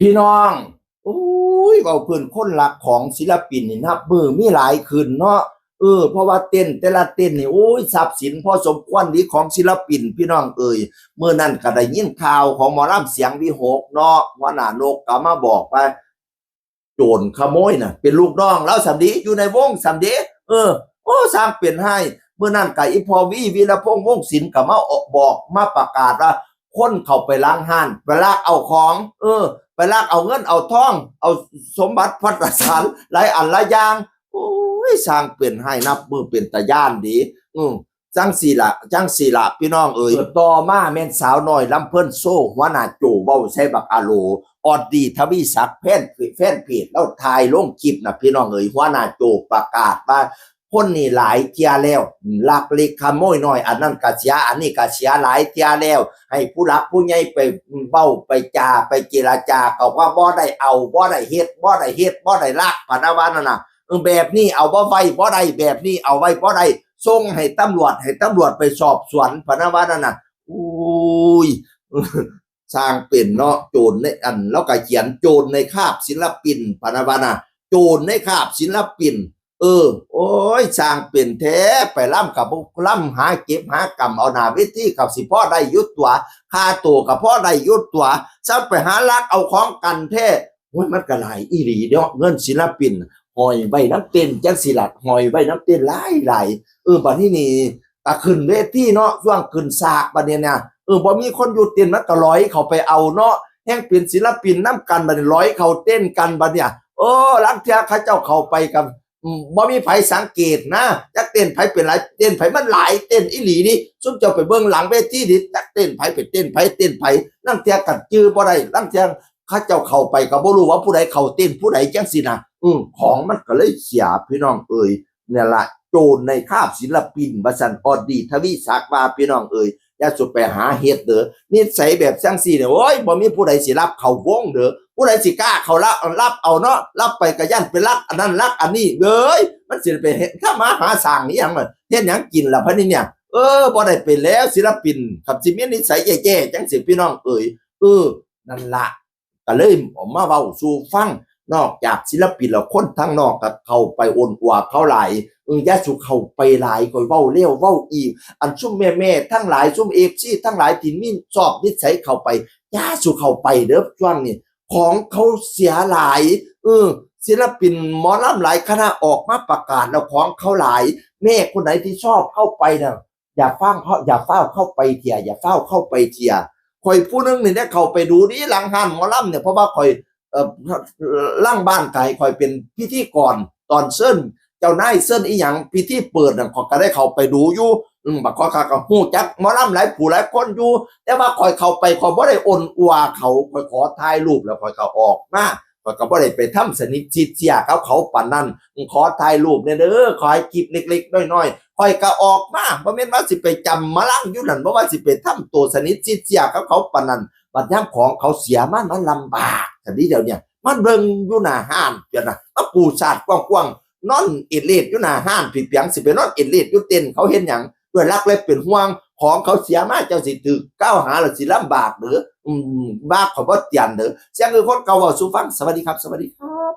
ພີ່ນ້ອງ ໂອ້ຍ ເວົ້າເພິ່ນຄົນຮັກຂອງສິລະປິນນີ້ ນັບມື້ມີຫຼາຍຂຶ້ນເນາະ. ເອີ ເພາະວ່າເຕັນແຕ່ລະເຕັນນີ້ ໂອ້ຍ ຊັບສິນພໍສົມຄວນເດ ຂອງສິລະປິນ ພີ່ນ້ອງເອີຍ. ມື້ນັ້ນກໍໄດ້ຍິນຂ່າວຂອງໝໍລຳສຽງວິຫົກເນາະ ຫົວໜ້ານົກກໍມາບອກວ່າ ໂຈນຂະໂມຍນະ ເປັນລູກນ້ອງລາວສ່ຳເດ ຢູ່ໃນວົງສ່ຳເດ. ເອີ ໂອ້ ຊ່າງເປັນຮ້າຍ. ມື້ນັ້ນກະອີ່ພໍ່ວີ ວີລະພົງ ວົງສິນ ກະມາອອກ ບອກ ມາປະກາດວ່າ ຄົນເຂົ້າໄປຫຼັງຮ້ານ ໄປລັກເອົາຂອງ ເອີ ໄປລັກເອົາເງິນເອົາທອງ ເອົາສົມບັດພັດຕະສານ ຫຼາຍອັນຫຼາຍຢ່າງ. ໂອ້ຍ ຊ່າງເປັນຮ້າຍ ນັບມື້ເປັນຕາຢ້ານເດ. ອື ຈັ່ງຊີ້ລະ ຈັ່ງຊີ້ລະ ພີ່ນ້ອງເອີຍ. ຕໍ່ມາແມ່ນສາວນ້ອຍລຳເພິນໂຊ ຫົວໜ້າໂຈເວົ້າໃສ່ບັກອາໂຫຼ ອອດດີ ທະວີສັກ ແຟນ ແຟນເພຈລາວຖ່າຍລົງຄລິບນະ ພີ່ນ້ອງເອີຍ. ຫົວໜ້າໂຈປະກາດວ່າ ຄົນນີ້ຫຼາຍເທື່ອແລ້ວ ລັກເລັກຂະໂມຍນ້ອຍ ອັນນັ້ນກະເສຍ ອັນນີ້ກະເສຍຫຼາຍເທື່ອແລ້ວ ໃຫ້ຜູ້ຫຼັກຜູ້ໃຫຍ່ໄປເວົ້າໄປຈາ ໄປເຈລະຈາ ກໍວ່າບໍ່ໄດ້ເອົາ ບໍ່ໄດ້ເຮັດ ບໍ່ໄດ້ເຮັດ ບໍ່ໄດ້ລັກ ພະນະວ່ານັ້ນນະ. ເອີ ແບບນີ້ເອົາບໍ່ໄວ້ບໍ່ໄດ້ ແບບນີ້ເອົາໄວ້ບໍ່ໄດ້ ສົ່ງໃຫ້ຕຳຫຼວດ ໃຫ້ຕຳຫຼວດໄປສອບສວນ ພະນະວ່ານັ້ນນະ. ໂອ້ຍ ຊ່າງເປັນເນາະ ໂຈນໃນ ອັນ ລາວກໍຂຽນ ໂຈນໃນຄາບສິນລະປິນ ພະນະວ່ານະ ໂຈນໃນຄາບສິນລະປິນ. ເອີ ໂອ້ຍ ຊ່າງເປັນແທ້ ໄປລຳກໍບໍ່ລຳ ຫາເກັບຫາກຳເອົາໜ້າເວທີ ກໍຊິພໍໄດ້ຢູ່ຕົວະ ຄ່າໂຕກໍພໍໄດ້ຢູ່ຕົວະ ຊ້ຳໄປຫາລັກເອົາຂອງກັນແທ້. ໂອ້ຍ ມັນກໍຫຼາຍອີ່ຫຼີເນາະ ເງິນສິນລະປິນ ຫ້ອຍໄວ້ນຳເຕັນຈັ່ງຊີ້ລະ ຫ້ອຍໄວ້ນຳເຕັນຫຼາຍໆ. ເອີ ບັດນີ້ນີ້ກໍຂຶ້ນເວທີເນາະ ຊ່ວງຂຶ້ນສາກບັດນີ້ນະ ເອີ ບໍ່ມີຄົນຢູ່ເຕັນ ມັນກໍຫຼອຍເຂົ້າໄປເອົາເນາະ ແຮ່ງເປັນສິນລະປິນນຳກັນ ບັດນີ້ຫຼອຍເຂົ້າເຕັນກັນບັດນີ້. ເອີ ລາງເທື່ອເຂົາເຈົ້າເຂົ້າໄປກໍ ອືມ ບໍ່ມີໃຜສັງເກດນະ ຈັກເຕັນໃຜເປັນຫຼາຍ ເຕັນໃຜມັນຫຼາຍເຕັນອີ່ຫຼີນີ້ ຊຸມເຈົ້າໄປເບິ່ງຫຼັງເວທີນີ້ ຈັກເຕັນໃຜເປັນເຕັນໃຜ ເຕັນໃຜ ລາງເທື່ອກໍຈື່ບໍ່ໄດ້ ລາງເທື່ອເຂົາເຈົ້າເຂົ້າໄປກໍບໍ່ຮູ້ວ່າຜູ້ໃດເຂົ້າເຕັນຜູ້ໃດຈັ່ງຊີ້ນະ. ອືມ ຂອງມັນກໍເລີຍເສຍ ພີ່ນ້ອງເອີຍ. ນີ້ລະ ໂຈນໃນຄາບສິນລະປິນ ວ່າຊັ້ນ ອອດດີ ທະວີສັກ ວ່າ ພີ່ນ້ອງເອີຍ ຢ່າສຸໄປຫາເຮັດເດີ ນິໄສແບບຈັ່ງຊີ້ນີ້ ໂອ້ຍ ບໍ່ມີຜູ້ໃດຊິຮັບເຂົ້າວົງເດີ ຜູ້ໃດຊິກ້າເຂົ້າ ລັບ ລັບເອົາເນາະ ລັບໄປກໍຢ້ານໄປລັກອັນນັ້ນລັກອັນນີ້ເດີ ມັນຊິໄປເຮັດທຳມາຫາສ້າງອີ່ຫຍັງ ເຮັດຫຍັງກິນລະບັດນີ້ນີ້. ເອີ ບໍ່ໄດ້ເປັນແລ້ວ ສິລະປິນ ຄັນຊິມີນິໄສແຍ່ໆ ຈັ່ງຊີ້ ພີ່ນ້ອງເອີຍ. ເອີ ນັ້ນລະ ກໍເລີຍເອົາມາເວົ້າສູ່ຟັງ ນອກຈາກສິລະປິນແລ້ວ ຄົນທາງນອກກໍເຂົ້າໄປໂອນອວາເຂົາຫຼາຍ. ເອີ ຢ່າສູ່ເຂົ້າໄປຫຼາຍ ຂ້ອຍເວົ້າແລ້ວເວົ້າອີກ ອັນຊຸມແມ່ໆທັງຫຼາຍ ຊຸມເອັຟຊີທັງຫຼາຍທີ່ມີຊອບນິໄສເຂົ້າໄປ ຢ່າສູ່ເຂົ້າໄປເດີ ຊ່ວງນີ້ຂອງເຂົາເສຍຫຼາຍ. ເອີ ສິລະປິນໝໍລຳຫຼາຍຄະນະອອກມາປະກາດແລ້ວ ຂອງເຂົາຫຼາຍ. ແມ່ຄົນໃດທີ່ຊອບເຂົ້າໄປນະ ຢ່າຟ້າວເຂົ້າ ຢ່າຟ້າວເຂົ້າໄປເທື່ອ ຢ່າຟ້າວເຂົ້າໄປເທື່ອ. ຂ້ອຍຜູ້ໜຶ່ງນີ້ໄດ້ເຂົ້າໄປດູດີຫຼັງຮ້ານໝໍລຳນີ້ ເພາະວ່າຂ້ອຍ ເອີ ຫຼັງບ້ານກໍໃຫ້ຂ້ອຍເປັນພິທີກອນ ຕອນເຊີນເຈົ້ານາຍ ເຊີນອີ່ຫຍັງ ພິທີເປີດນັ້ນ ຂ້ອຍກໍໄດ້ເຂົ້າໄປດູຢູ່. ອືມ ບາດຂ້ອຍກໍຮູ້ຈັກໝໍລຳຫຼາຍຜູ້ຫຼາຍຄົນຢູ່ ແຕ່ວ່າຂ້ອຍເຂົ້າໄປ ຂ້ອຍບໍ່ໄດ້ໂອນອວາເຂົາ ຂ້ອຍຂໍຖ່າຍຮູບແລ້ວຂ້ອຍກໍອອກມາ. ຂ້ອຍກໍບໍ່ໄດ້ໄປທຳສະໜິດຊິດເຊື່ອກັບເຂົາປານນັ້ນ ຂໍຖ່າຍຮູບແດ່ເດີ ຂໍໃຫ້ຄລິບເລັກໆນ້ອຍໆ ຂ້ອຍກໍອອກມາ. ບໍ່ແມ່ນວ່າຊິໄປຈຳມະລັງຢູ່ນັ້ນ ບໍ່ວ່າຊິໄປທຳໂຕສະໜິດຊິດເຊື່ອກັບເຂົາປານນັ້ນ. ບັດຍາມຂອງເຂົາເສຍມາ ມັນລຳບາກ ຄັນນີ້ດຽວນີ້ ມັນເບິ່ງຢູ່ໜ້າຮ້ານ ດຽວນະ ມາປູສາດກວ້າງໆ ນອນເອດເລດຢູ່ໜ້າຮ້ານ ຜິດຫຍັງຊິໄປນອນເອດເລດຢູ່ເຕັນ ເຂົາເຮັດຫຍັງ? ດ້ວຍລັກແລະເປັນຫ່ວງ ຂອງເຂົາເສຍມາ ເຈົ້າຊິຖືກກ່າວຫາ ແລ້ວຊິລຳບາກເດີ. ອືມ ວ່າຂ້ອຍບໍ່ຕຽນເດີ. ສຽງຄືຄົນເກົ່າເວົ້າສູ່ຟັງ. ສະຫວັດດີຄັບ ສະຫວັດດີຄັບ.